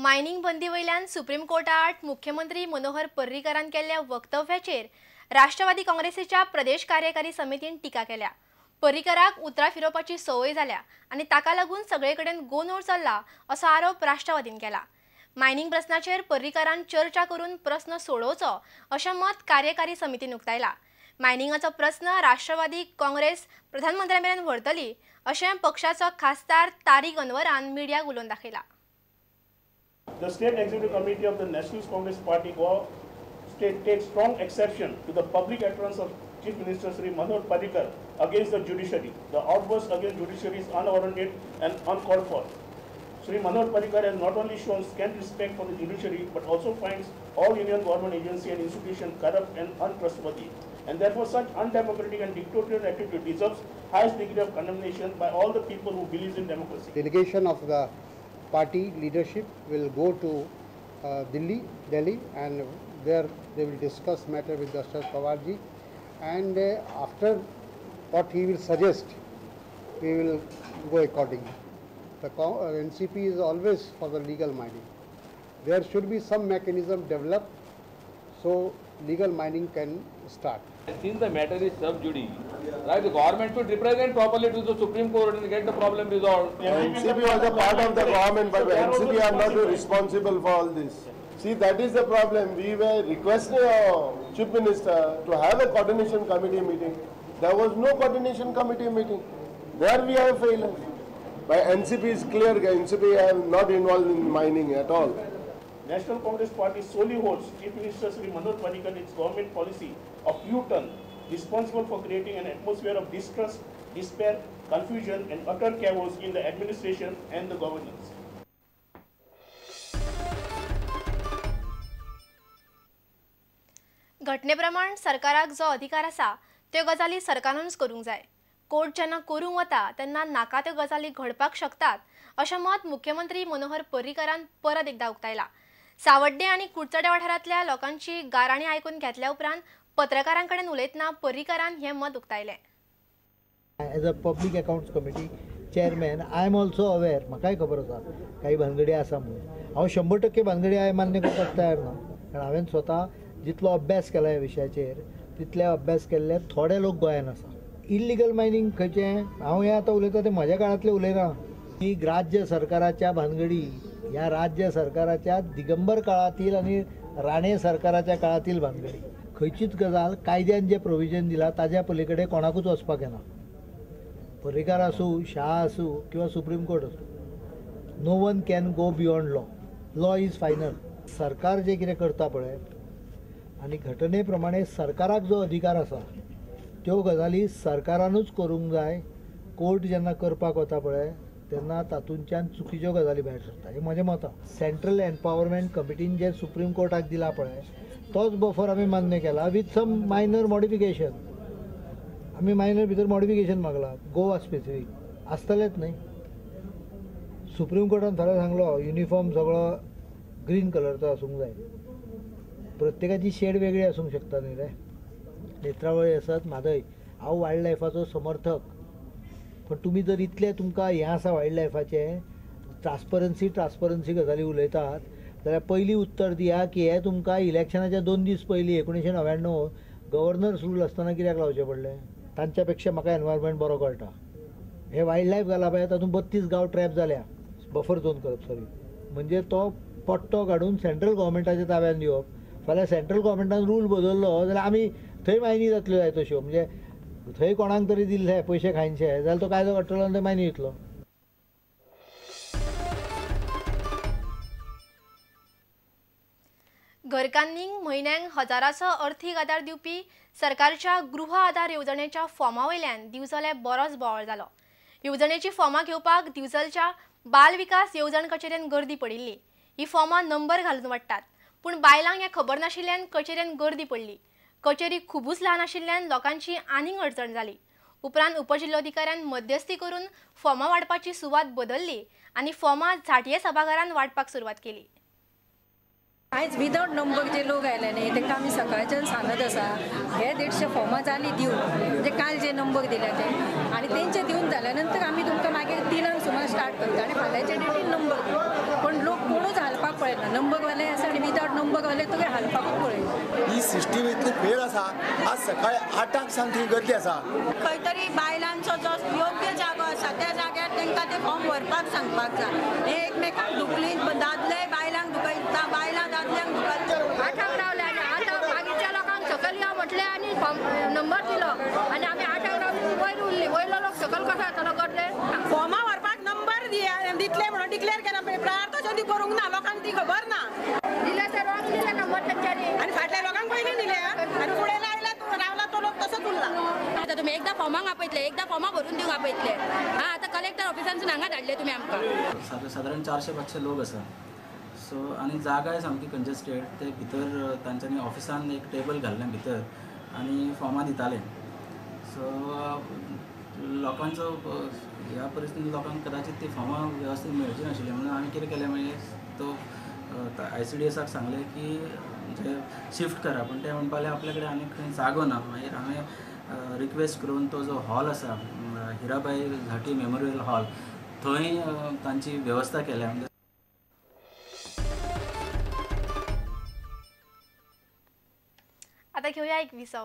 Mining बंदी वयल्यान supreme कोर्टात मुख्यमंत्री मनोहर पर्रीकरान केल्ल्या वक्तव्याचेर राष्ट्रवादी काँग्रेसीच्या प्रदेश कार्यकारी समितीन टिका केल्या। पर्रीकराक उतरां फिरोवपाची संवय जाल्या आनी ताका लागून सगळे कडेन गोंदळ चल्ला असो आरोप राष्ट्रवादीन केला। मायनिंग प्रश्नाचेर पर्रीकरान चर्चा करून प्रश्न सोडोवचो अशें मत कार्यकारी समितीन उक्तायला। मायनिंगाचो प्रश्न राष्ट्रवादी काँग्रेस प्रधानमंत्र्या मेरेन व्हरतली अशें पक्षाचो खासदार तारिक अनवरान मिडियाक उलोवन दाखयला। The State Executive Committee of the Nationalist Congress Party Goa State takes strong exception to the public utterance of Chief Minister Shri Manohar Parrikar against the judiciary. The outburst against judiciary is unwarranted and uncalled for. Shri Manohar Parrikar has not only shown scant respect for the judiciary but also finds all Union government agency and institutions corrupt and untrustworthy, and therefore such undemocratic and dictatorial attitude deserves highest degree of condemnation by all the people who believe in democracy. Delegation of the party leadership will go to Delhi, and there they will discuss matter with Sharad Pawar ji, and after what he will suggest, we will go accordingly. The NCP is always for the legal mining. There should be some mechanism developed so legal mining can start. Since the matter is sub judice, right, the government should represent properly to the Supreme Court and get the problem resolved. NCP was a part of the government, but NCP are not responsible for all this. See, that is the problem. We were requesting our Chief Minister to have a coordination committee meeting. There was no coordination committee meeting. There we have failure. But NCP is clear, NCP are not involved in mining at all. National Congress Party solely holds Chief Minister Shri Manohar Parrikar its government policy of U-turn, responsible for creating an atmosphere of distrust, despair, confusion and utter chaos in the administration and the governance. घटनेप्रमाण सरकाराक जो अधिकार आसा त्यो गजाली सरकारानूच करूंक जाय। Court जेन्ना करूंक वता तेन्ना नाका त्यो गजाली घडपाक शकतात अशें मत मुख्यमंत्री मनोहर पर्रीकरान परत एकदा उक्तायला। सावड्डे आनी कुडचडे वाठारांतल्या लोकांची गाराणी आयकून घेतल्या उपरांत पत्रकारां कडेन उलयतना पर्रीकरान हें मत उक्तायलें। As a public accounts committee chairman I am also aware, म्हाकाय खबर आसा काही भानगडी आसा म्हणून। हांव 100% भानगडी हांवें मान्य करपाक तयार ना, कारण हांवें स्वता जितलो अभ्यास केला ह्या विशयाचेर तितले अभ्यास केल्ले थोडे लोक गोंयान आसा। इल्लिगल मायनींग खंयचें हांव हें आतां उलयतां तें म्हज्या काळांतलें उलयना। ही राज्य सरकाराच्या भानगडी ह्या राज्य सरकाराच्या दिगंबर काळातील आनी राणे सरकाराच्या काळातील भानगडी। खंयचीच गजाल कायद्यान जें प्रोविजन दिलां ताज्या पलीकडे कोणाकूच वचपाक येना, पर्रीकार आसूं, शाह आसूं किंवा सुप्रीम कोर्ट आसूं, no one can go beyond law. Law is final. सरकार जें कितें करता पळय आनी घटने प्रमाणे सरकाराक जो अधिकार आसा त्यो गजाली सरकारानूच करूंक जाय। कोर्ट जेन्ना करपाक वता पळय तेन्ना तातूंतल्यान चुकीच्यो गजाली भायर सरता, हें म्हजें मत। सेंट्रल एम्पावरमेंट कमिटीन जें सुप्रीम कोर्टाक दिलां पळय तोच बफर आमी मान्य केला विथ सम मायनर मॉडिफिकेशन। आमी मायनर भितर मॉडिफिकेशन मागलां, गोवा स्पेसिफीक आसतलेंच न्हय। सुप्रीम कोर्टान फाल्यां सांगलो युनिफॉर्म सगळो ग्रीन कलरचो आसूंक जाय, प्रत्येकाची शेड वेगळी आसूंक शकता न्ही रे। नेत्रावळी आसत, म्हादय, हांव वायल्ड लायफाचो समर्थक, पण तुमी जर इतलें तुमकां हें आसा वायल्ड लायफाचें ट्रान्सपरन्सी ट्रान्सपरन्सी गजाली उलयतात जाल्यार पयलीं उत्तर दिया की हें तुमकां इलेक्शनाच्या 2 दीस पयलीं 1999 गव्हर्नर्स रूल आसतना कित्याक लावचें पडलें? तांच्या पेक्षा म्हाका एनवायरमेंट बरो कळटा। हे वायल्ड लायफ घाला पळय तातूंत 32 गांव ट्रॅप जाल्या, बफर झोन करप सॉरी, म्हणजे तो पट्टो काडून सेंट्रल गव्हर्मेंटाच्या ताब्यान दिवप। फाल्यां सेंट्रल गव्हर्मेंटान रूल बदललो जाल्यार आमी थंय मायनी जातल्यो जाय तश्यो, म्हणजे थंय कोणाक तरी दिल्ले पयशे खायनशे जाल्यार तो कायदो काडटलो आनी थंय मायनी दितलो। घरकान्नींक म्हयन्यांक हजाराचो अर्थीक आदार दिवपी सरकारच्या गृह आधार येवजणेच्या फॉर्मा वयल्यान दिवचले बरोच बोवाळ जालो। येवजणेची फॉर्मां घेवपाक दिवचलच्या बाल विकास येवजण कचेरेन गर्दी पडिल्ली। ही फॉर्मां नंबर घालून वाडटात, पूण बायलांक हें खबर नाशिल्ल्यान कचेरेन गर्दी पडली। कचेरी खुबूच ल्हान आशिल्ल्यान लोकांची आनीक अडचण जाली। उपरांत उपजिल्लोधिकाऱ्यान मध्यस्थी करून फॉर्मां वाडपाची सुवात बदलली आनी फॉर्मां झांटये सभाघरान वाडपाक सुरवात केली। आयज विदावट नंबर जे लोक आयले न्ही तांकां आमी सकाळच्यान सांगत आसा हे 150 फॉर्मां जाली दिवन, म्हणजे काल जे नंबर दिले ते, आनी तेंचे दिवन जाल्या नंतर आमी तुमकां मागीर 3 सुमार स्टार्ट करता आनी फाल्यांच्या डेटीन नंबर दिवन। पण लोक कोणूच हालपाक पळयना, नंबरवाले आसा आनी विदावट नंबरवाले तुवें हालपाकूच पळयना. ही सिस्टीम इतली फेल आसा, आज सकाळी 8 सावन थंय गर्दी आसा. खंय तरी बायलांचो जो योग्य जागो आसा त्या जाग्यार तांकां ते फॉर्म व्हरपाक सांगपाक जाय. हे एकमेकांक धुकलीत, दादले बायलांक धुकलता, बायलां दादल्यांक धुकलता. 8 रावले आनी आतां मागीरच्या लोकांक सकयल या म्हटलें आनी फॉर्म नंबर दिलो आनी आमी 8 रावली, वयर उरली. वयलो लोक सकयल कसो येतलो गर्दे? फॉर्मां व्हरपाक नंबर दितले म्हणून डिक्लेअर केला पेपरार, तशें ती करूंक ना, लोकांक ती खबर ना. दिले तर रॉंग दिले नंबर तेंच्यांनी आनी फाटल्या लोकांक पयलीं दिले आनी फुडें लायला रावला तो लोक तसोच उरला. आतां तुमी एकदां फॉर्मांक आपयतले, एकदां फॉर्मां भरून दिवंक आपयतले. हां, आतां कलेक्टर ऑफिसांतसून हांगा धाडले तुमी आमकां. सादारण 400-500 लोक आसा. सो आनी जागाय सामकी कंजस्टेड. ते भितर तांच्यांनी ऑफिसान एक टेबल घाल्लें भितर आनी फॉर्मां दिताले. सो लोकांचो ह्या परिस्थितीन लोकांक कदाचित ती फॉर्मां वेवस्थीत मेळची नाशिल्ली, म्हणून आमी कितें केलें मागीर तो ICDSाक सांगलें की म्हणजे शिफ्ट करा, पूण ते म्हणपाक लागले आपल्या कडेन आनी खंय जागो ना. मागीर हांवें रिक्वेस्ट करून तो जो हॉल आसा हिराबाई झाटी मेमोरियल हॉल, थंय तांची वेवस्था केल्या. आता घेऊया एक विसव.